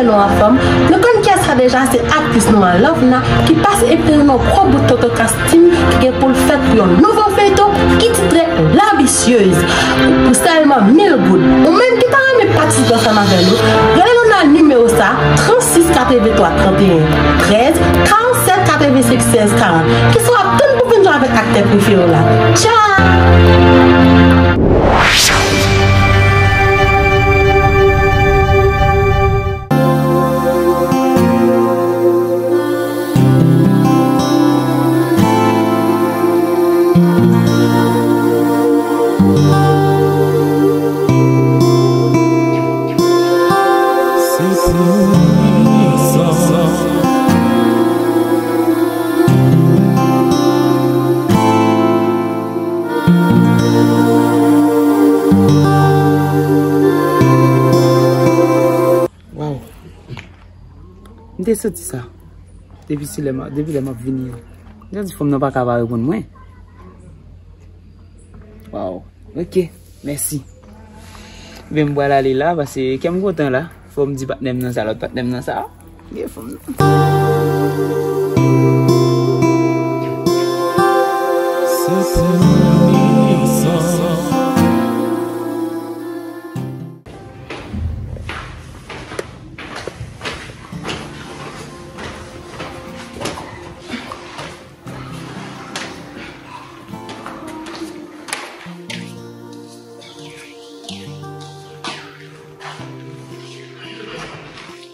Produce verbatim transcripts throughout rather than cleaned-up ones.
Non an fanm, nou konn kiyès sa deja, se aktris nou an Lovena ki pase epi te nan yon gwo bout Toto Casting ki gen pou l fèt pou yon nouvo feyton ki titre Labisyeuz pou sèlman mil goud. Ou menm ki ta renmen patisipe ansanm avè nou, rele nou nan nimewo sa, trannsis katrevenntwa tranteyen trèz, karannsèt katrevensenk sèz karant. Kisa w ap tann pou vin jwe avèk aktè prefere w la? Tchao! Waw. M te santi sa. Depi si lè m, depi lè m ap vini an. M te santi fanm nan pa ka pa reponn mwen. Waw. Ok. Mèsi. Ebyen, m pral ale la, paske kè m kontan la. Fò m di patnè m nan sa, lòt patnè m nan sa. Gen fanm nan.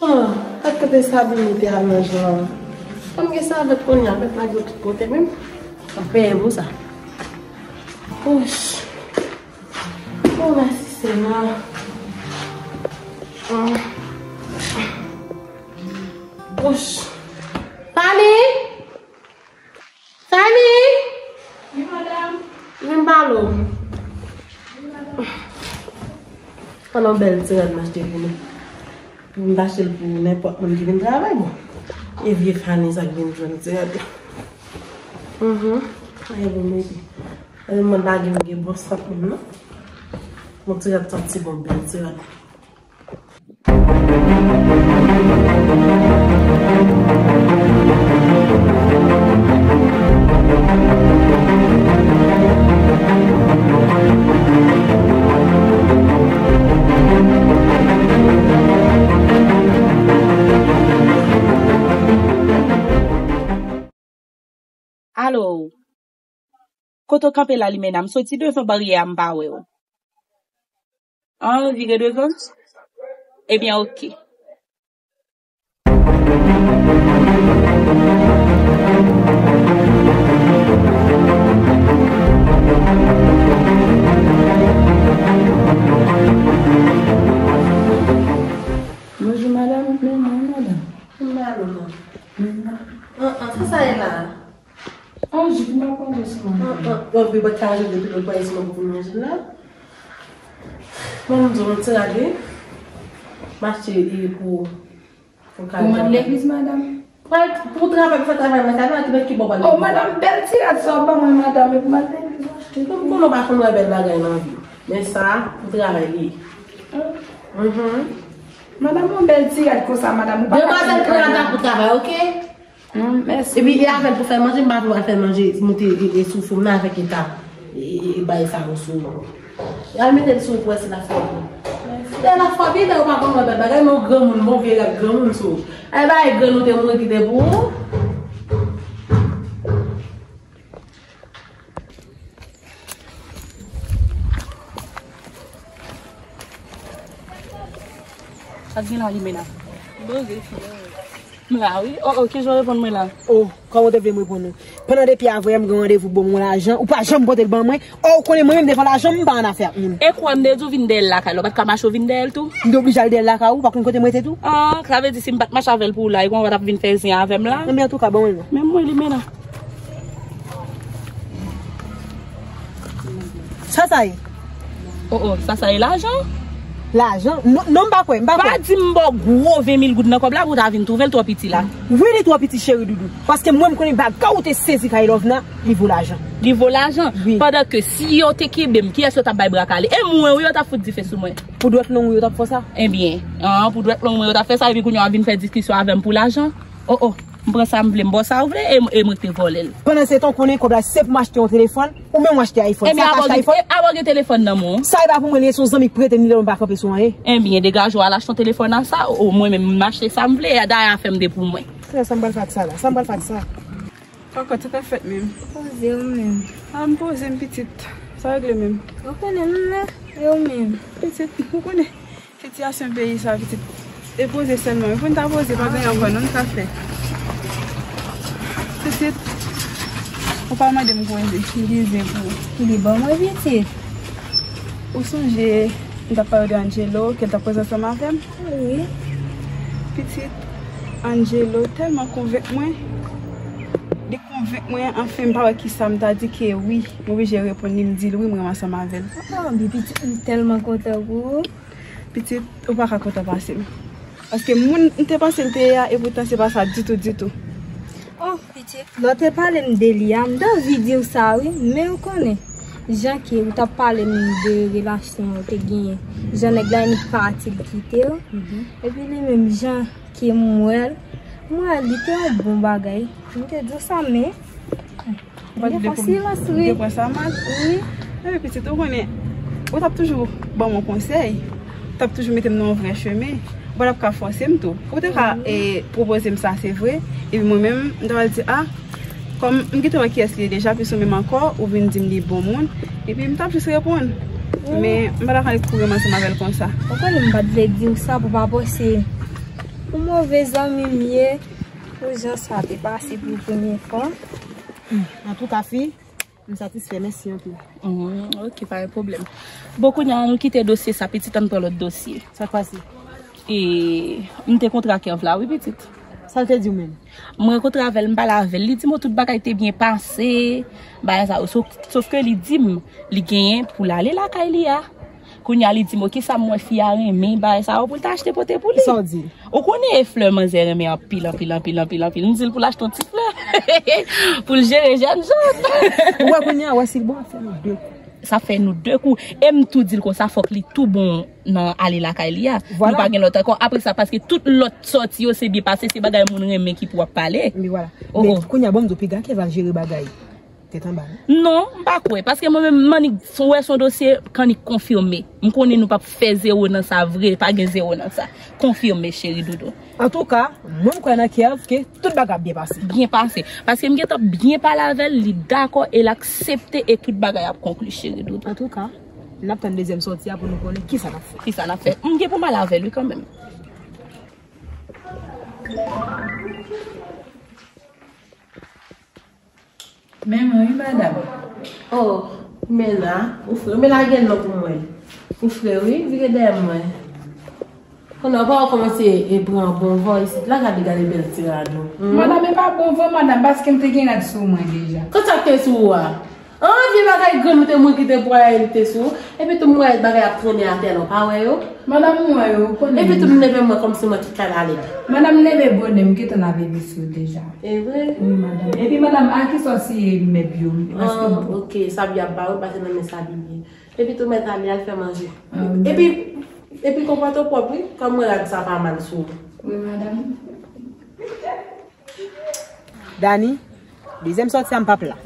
Ah, gad kote Sabine te al nan jan an. Fanm gen savèt kounye a, mèt lage yo tout kote menm. Ap peye pou sa. Ouch. Oh, mèsi Senyè. Ah. Ouch. Sali! Sali! Wi, madanm. Vin pale w. Pandan bèl ti rad m achte pou nou. Pou m ta achte l pou nenpòt moun ki vin travay, bon. E vye Fani sa k vin jwenn ti rad la. Mhm. Ay, bon, mete. Ay, mwen pa gen, gen bon sant moun, non. Bon ti rad santi bon, bèl ti rad. Alo. Kote w kanpe la, Limena? M soti devan baryè a, m pa wè w. An, vire devan? Ebyen, oke. Bonjou, madanm. Men mwen, madanm. Mwen, madanm. An, an, sa sa ye la? An, jip m ap manje sou mwen. An, an, w ap byen pa ka ajoute pito pwaye sou mwen pou vin manje la. Mwen, m di w, m ti rale. M achte e pou, pou kay. Ou mande legliz, madanm? Pral pou travay, pou fè travay nan kay la, ki bèt ki bò pral legliz? Oh, madanm, bèl ti rad sa w ban mwen, madanm, epi m al legliz m achte. Mwen konnen w pa konn wè bèl bagay nan vi. Men sa, pou travay li ye. Mhm. Madanm, yon bèl ti rad konsa, madanm, ou pa ka. Demwazèl pran rad la pou travay, oke? Hmm, mèsi. Epi e avè l pou fè manje, m pa vle w al fè manje, moute e, e sou fou m nan avèk eta e, e, e bay sa yo sou. E al mete l sou ou pou wè si l ap fè byen. Lè l ap fè byen, lè ou pa konn wè bèl bagay, men yon granmoun, bon vye rad granmoun sou ou. Ay bay grann ou te mouri kite pou ou. Sa k gen la, Limena? Bon, gen fi a. M la, wi. Oh, oh, kijan w reponn mwen la? Oh, kòman w te vle m reponn ou? Pandan depi avanyè m gen randevou ban mwen lajan, ou pa janm pote l ban mwen. Oh, ou konnen mwen menm devan lajan, m pa annafè ak moun. E kwè m te di w vin dèyè l lakay la, ou pa t ka mache w vin dèyè l tou? M te oblije al dèyè l lakay ou, ou pa konn kote m rete tou? Ah, sa vle di si m pa t mache avè l pou ou la, e kòman w pa t ap vin fè zen avè m la? Enben, antouka, ban mwen l non. Men mwen, Limena. Sa sa ye? Oh, oh, sa sa ye lajan? Lajan? Non, non, m pa kwè, m pa kwè. Pa di m ba w gwo ven mil goud nan kòb la pou w ta vin twouve l twò piti la. Wi, li twò piti, cheri doudou. Paske mwen, m konnen bagay ou te sezi kay Lòvna, li vo lajan. Li vo lajan? Wi. Pandan ke si yo te kenbe m, kiyès yo t ap bay bra kale? E mwen, wi, yo t ap fout dife sou mwen. Pou dwèt long, wi, yo t ap fè sa? Ebyen, an, pou dwèt long, mwen, yo t ap fè sa, epi kounye a w ap vin fè diskisyon avè m pou lajan? O, o, m pran sa m vle, m ba w sa w vle, e, e m rete vòlè l. Pandan se tan, w konnen kòb la, se pou m achte yon telefòn, ou menm w achte iPhone. Ebyen, sa w ta achte iPhone? Avan w gen telefòn nan men w. Sa e pa pou mwen, li se yon zanmi k prete m, li lè m pa kanpe sou anyen. Ebyen, degaje w al achte yon telefòn a sa, o, mwen menm, m achte sa m vle, dayè afè m de pou mwen. Frè, sa m pral fè ak sa la? Sa m pral fè ak sa? Kòkòt, sa k ap fèt menm? Poze w menm. A, m poze m pitit. Sa regle menm? Ou konnen m la, e ou menm? Pitit, ou konnen sitiyasyon peyi sa, pitit. E poze sèlman. Wi, pou n ta poze, pa gen ankò, non, n ka fè. Pitit, ou pa mande m koze, m gen zen pou ou. Li ban mwen pitit. Ou sonje, m t ap pale w de Angelo, ke l t ap koze ansanm avè m? Wi. Pitit, Angelo tèlman konvenk mwen. Li konvenk mwen, anfen, m pa wè kisa m ta di ke wi. M oblije reponn li, m di l wi, m renmen ansanm avè l. Ah, men pitit, m tèlman kontan pou ou. Pitit, ou pa ka kontan pase m. Paske moun m te panse l te ye a, epoutan se pa sa ditou, ditou. Oh, pitit, lè w te pale m de li a, m t anvi di w sa wi, men ou konnen, jan ke ou t ap pale m de relasyon ou te genyen, jan nèg la inik pati l kite w, epi li menm jan ke m wè l, m wè li te yon bon bagay. M te di w sa, men Ou pa t vle pou m, m te pran sa mal. Wi. Epi pitit, ou konnen, ou t ap toujou ban m yon konsèy. Ou t ap toujou mete m nan yon vrè chemen. Ou pa t ap ka fòse m tou. Ou te ka, e, pwopoze m sa, se vre. Epi mwen menm, m ta pral di, a, kòm m gentan wè kiyès li ye deja, plis ou menm ankò, ou vin di m li bon moun. Epi m t ap jis reponn. Men, m pa t ap ka kouri ansanm avè l konsa. Ou konnen m pa t vle di w sa pou pa panse ou move zanmi m ye. Pou jan sa te pase pou premye fwa. Antouka, fi, m satisfè, mèsi anpil. Mhm, ok, pa gen pwoblèm. Bon, kounye a, nou kite dosye sa, pitit, ann pran lòt dosye. Sa k pase? E, m te kontre ak Herve la, wi, pitit. Sa l te di w menm? M rankontre avè l, m pale avè l. Li di m tout bagay te byen pase, bagay sa yo. Sof, sof ke li di m, li genyen pou l ale lakay li a. Kounye a, li di m, "Kisa m wè fi a renmen, bagay sa yo, pou l ta achte pote pou li." Sa w di? Ou konnen e flè manzè renmen anpil, anpil, anpil, anpil, anpil. M di l pou l achte yon ti flè. Pou l jere jèn jan. Ou wè kounye a, wè si l bon, ap fè nou de kou. Sa fè nou de kou. E m tou di l konsa, fòk li tou bon nan ale lakay li a. Vwala. Nou pa gen lòt ankò. Apre sa, paske tout lòt sòti yo, se byen pase, se bagay moun renmen ki pou ap pale. Men vwala. Oh, men oh. Kounye a, bon, m di w, piga ke va jere bagay. Tèt anba, non? Non, m pa kwè. Paske mwen menm, m annik wè s on dosye k annik konfime. M konnen nou p ap fè zewo nan sa vre, pa gen zewo nan sa. Konfime, cheri doudou. Antouka, mwen m kwè nan kè m ke tout bagay ap byen pase. Byen pase. Paske m gentan byen pale avè l, li dakò e l aksepte e tout bagay ap konkli, cheri doudou. Antouka, n ap tann dezyèm sòti a pou nou konnen kisa n ap fè. Kisa n ap fè. M gen pou m ale avè l, wi, kanmenm. Men mwen, wi, madanm. Oh, men la, ou frè, men la gen non pou mwen. Ou frè, wi, vire dèyè mwen. Konnen w pa kòmanse e pran bon van isit la, gade, gade bèl ti rad ou. Hmm? Madanm, e pa bon van, madanm, paske m te gen rad sou mwen deja. Kòman sa k te sou ou a? An, vye bagay granmoun te mouri ki te pwayaye li te sou ou. Epi tou m wè bagay ap trennen atè la, w pa wè yo? Madanm, m wè yo, ou konnen. Epi tou m leve m wè kòmsi mwen ki kay la led. Madanm, m leve bonè, m gentan lave veso deja. E vre? Wi, madanm. Epi, madanm, a kisa w siye mèb yo? Paske... Ah, ok, sa byen ap ba ou, pase nan men sa byen. Epi tou mèt ale al fè manje. Ah, wi. Epi, epi konpòte w pwòp, wi, kòm mwen rad sa pa mal sou ou. Wi, madanm. Dani, dezyèm sòti a m p ap la.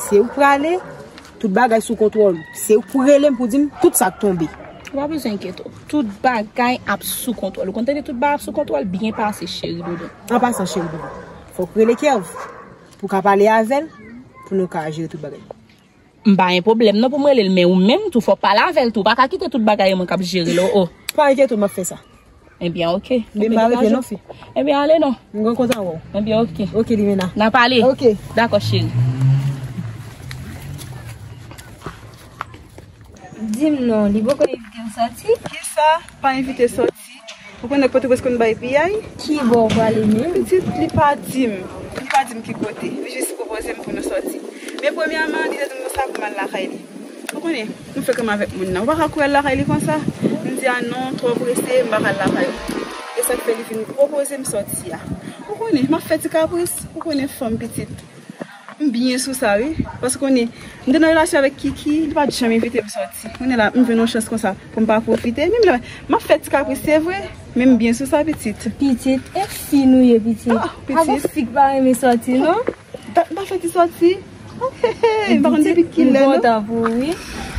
Se ou k prale, tout bagay sou kontwòl ou. Se ou k pou rele m pou di m tout sa k tonbe. Ou pa bezwen enkyete w. Tout bagay ap sou kontwòl. Ou konn tande tout bagay ap sou kontwòl, byen pase, cheri doudou. An pasan, cheri doudou, fòk rele Kèv pou ka pale avè l, pou nou ka jere tout bagay. M pa gen pwoblèm non pou m rele l, men ou menm tou fò w pale avè l tou. Ou pa ka kite tout bagay e mwen k ap jere l, o, o. Pa enkyete w, m ap fè sa. Ebyen, ok. Men m pa rete non, fi. Ebyen, ale non. M gen kontan wè w. Ebyen, ok. Ok, Limena. N a pale. Ok. Dakò, cheri. Di m non, li poko envite m sòti? Kisa? Pa envite sòti? Ou konnen Pòtoprens konn bay piyay? Ki bò w prale menm? Pitit, li pa di m. Li pa di m ki kote. Li jis pwopoze m pou nou sòti. Men premyèman, li te di m konsa pou m al lakay li. Ou konnen, nou fèk renmen avèk moun nan. Ou pa ka kouri al lakay li konsa. M di a non, twò prese, m pa ka al lakay ou. E sa k fè li vin pwopoze m sòti a. Ou konnen, m ap fè ti kapris, ou konnen fanm pitit. M byen sou sa, wi. Paske konnen, m te nan relasyon avèk Kiki, li pa t janm envite m sòti. Konnen la, m jwenn yon chans konsa pou m pa pwofite. Menm lè, m ap fè ti kapris, se vre, men m byen sou sa, pitit. Pitit, e fi nou ye, pitit. Ah, pitit. Avèk fi k pa renmen sòti, non? Ta, ta fè ti sòti. Hey, hey, hey, m pa konn depi kilè, non? M kontan pou ou, wi.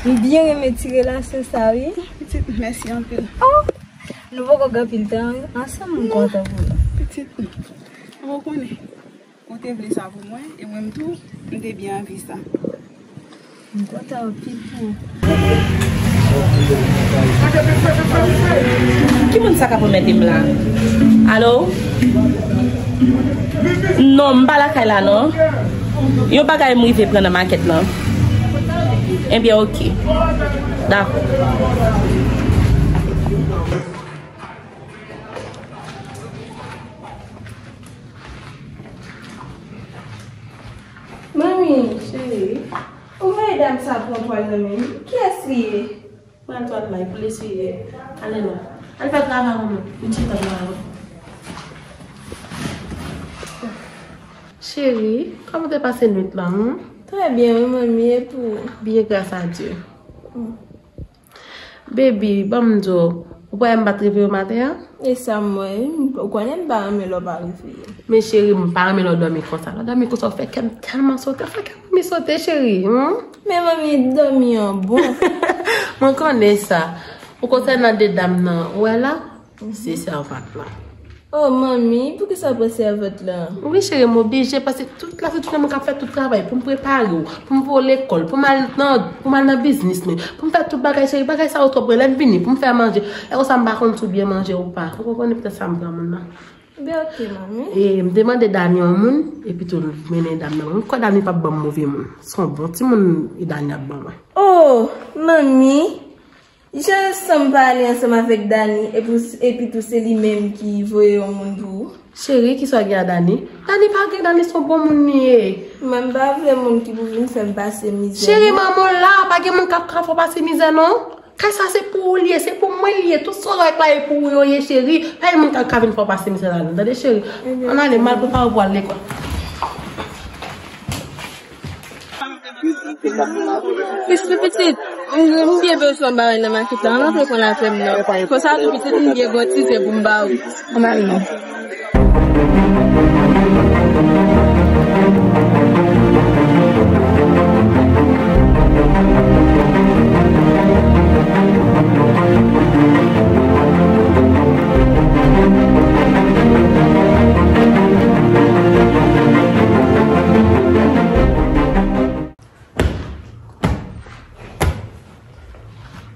M byen renmen ti relasyon sa, wi. Pitit, mèsi anpil. Oh, nou poko gen anpil tan ansanm, m kontan pou ou. Pitit, ou konnen. Ou te vle sa pou mwen, e mwen tou, m te byen anvi sa. M kontan anpil pou ou. Ki moun sa k ap remete m la? Alo? Non, m pa lakay la non. Yon bagay m rive pran nan makèt lan. Ebyen, oke. Dakò. Manmi, cheri, ou voye dam sa pran twal nan men m? Kiyès li ye? Pran twal la, pou l eswiye. Ale non. Al fè travay ou menm. Vin chita nan lalou. Cheri, kòman w te pase nwit lan, hmm? Trè byen, wi, manmi, e pou ou? Byen, gras a Dye. Baby, ban m di w, ou pa wè m pa t reveye w maten an? E sa m wè, wi, ou konnen m pa renmen lè w pa reveye m. Men cheri, m pa renmen lè w dòmi konsa. Lè w dòmi konsa, w fè kè m tèlman sote, w fè kè m anvi sote, cheri, hmm? Men manmi, dòmi an bon. Mwen konnen sa. Pou konsènan de dam nan, ou wè la, se sèvant lan. Oh, manmi, poukisa w pran sèvant lan? Wi, cheri, m oblije, paske tout la se tout moun k ap fè tout travay pou m prepare w, pou m voye w lekòl, pou m al nan, pou m al nan biznis mwen, pou m fè tout bagay, cheri, bagay sa yo twòp, lè m vini, pou m fè manje. E konsa m pa konn si w byen manje ou pa. Ou konprann, e poutèt sa m pran moun nan. Ben, oke, manmi. E m te mande Dani yon moun, epi tou l mennen dam nan. M kwè Dani p ap ban m move moun. Se yon bon timoun e Dani ap ban mwen. Oh, manmi, jan w sanm pale ansanm avèk Dani, epi, epi tou se li menm ki voye yon moun pou ou. Cheri, kisa w gen a Dani? Dani pa gen, Dani se yon bon moun li ye. Mwen m pa vle moun ki pou vin fè m pase mizè. Cheri, manman w la, pa gen moun k ap ka fè w pase mizè non. Kay sa se pou ou li ye, se pou mwen li ye. Tout sa w wè la e pou ou yo ye, cheri. Pa gen moun k ap ka vin fè w pase mizè ladan, tande, cheri. Ann ale, m al prepare w pou w al lekòl. Pitit, m byen bezwen yon bagay nan makèt la. Ann antre pran lapenn nan. Konsa tou pitit, m byen gwo ti zen pou m ba ou. Ann al non.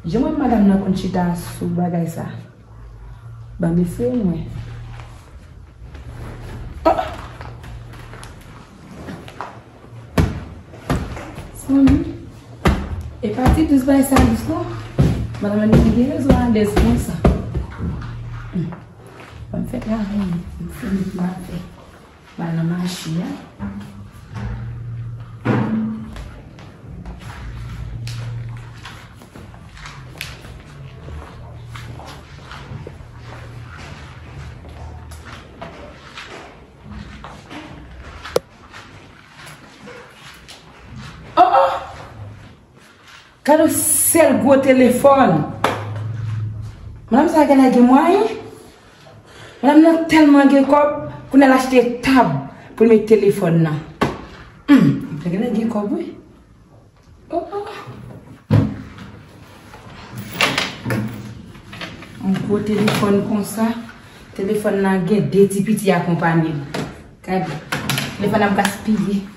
Jan mwen madanm nan konn chita sou bagay sa. Ban m eseye mwen. Oh! Manmi, e pa ti dous bagay sa dous non. Madanm nan gen rezon alèz konsa. Hmm. Ban m fè travay mwen. M fè m fè. Ba nan mache a. Oh, oh! Gade yon sèl gwo telefòn. Madanm sa genlè gen mwayen. Madanm nan tèlman gen kòb, kounye a l achte tab pou l met telefòn nan. Hmm, genlè gen kòb, wi. Oh, oh. Yon gwo telefòn konsa. Telefòn nan gen de ti piti akonpanye l. Gade, telefòn ap gaspiye.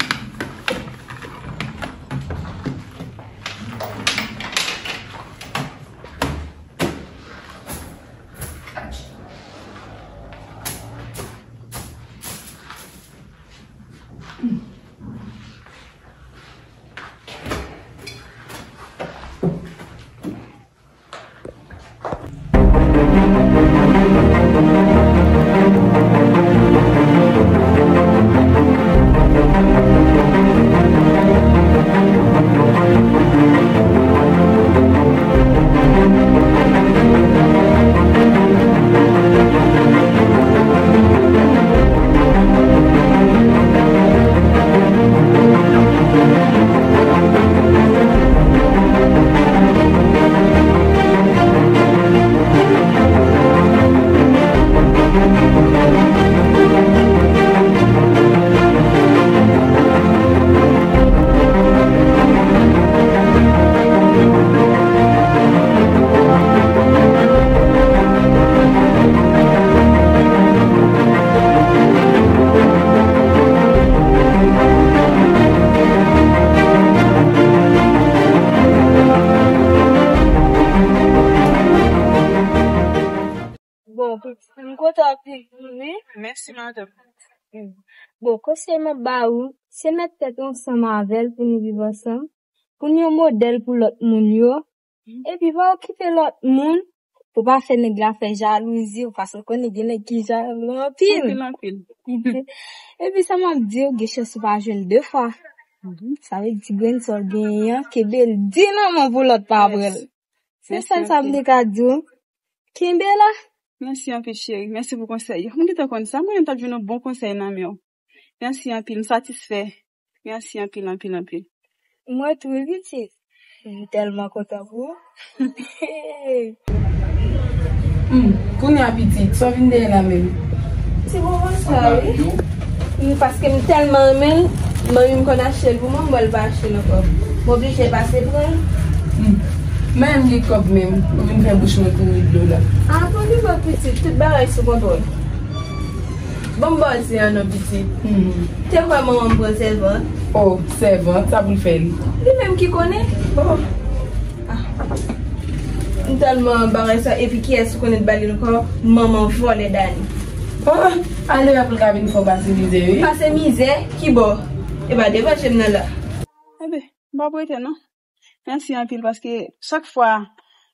M kontan anpil pou li. Mèsi, madanm. Bon, konsèy m ap ba ou, se met tèt ou ansanm avè l pou nou viv ansanm, pou n yon modèl pou lòt moun yo. Epi pa okipe lòt moun, pou pa fè nèg la fè jalouzi, ou paske w konnen gen nèg ki jalou anpil. Anpil, anpil. Epi sa m ap di w, gen chans ou pa jwenn de fwa. Sa vle di grenn sa w genyen an, kenbe l di nan men w pou lòt pa pran l. Se sèl sa m te ka di w. Kenbe la. Mèsi anpil, cheri. Mèsi pou konsèy yo. Mwen gentan konn sa. Mwen menm t ap jwenn yon bon konsèy nan men w. Mèsi anpil. M satisfè. Mèsi anpil, anpil, anpil. Mwen tou, wi, pitit. M tèlman kontan pou ou. Hmm, kounye a, pitit, sa w vin dèyè la menm? Ti bonbon sa, wi. Wi, paske m tèlman renmen l, manmi m konn achte l pou mwen, m wè l pa achte l ankò. M oblije pase pran l. Hmm. Men m gen kòb menm, ou vin fè bouch mwen kouri dlo la. A, pou li bon, pitit, tout bagay sou kontwòl. Bon, m ba w di an non, pitit. Hmm. Te kwè manman m pran sèvant? Oh, sèvant, sa pou l fè li? Li menm ki konnen. Oh. Ah. M tèlman bagay sa, epi kiyès ou konnen t ba li l ankò? Manman vòlè Dani. Oh, ale pou l ka vin fè w pase mizè, wi. Pase mizè? Ki bò? E pa devan je m nan la. Ebe, m p ap rete non. Mèsi anpil paske chak fwa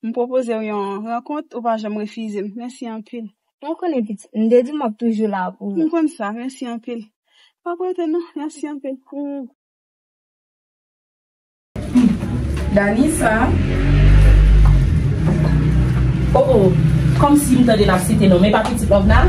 m pwopoze w yon rankont, ou pa janm refize m. Mèsi anpil. Mwen konnen pitit, m te di w m ap toujou la pou ou. M konn sa, mèsi anpil. M p ap rete non, mèsi anpil. Hmm. Dani sa. Oh, oh. Kòmsi m tande l ap site non, men pa pitit Lòvna?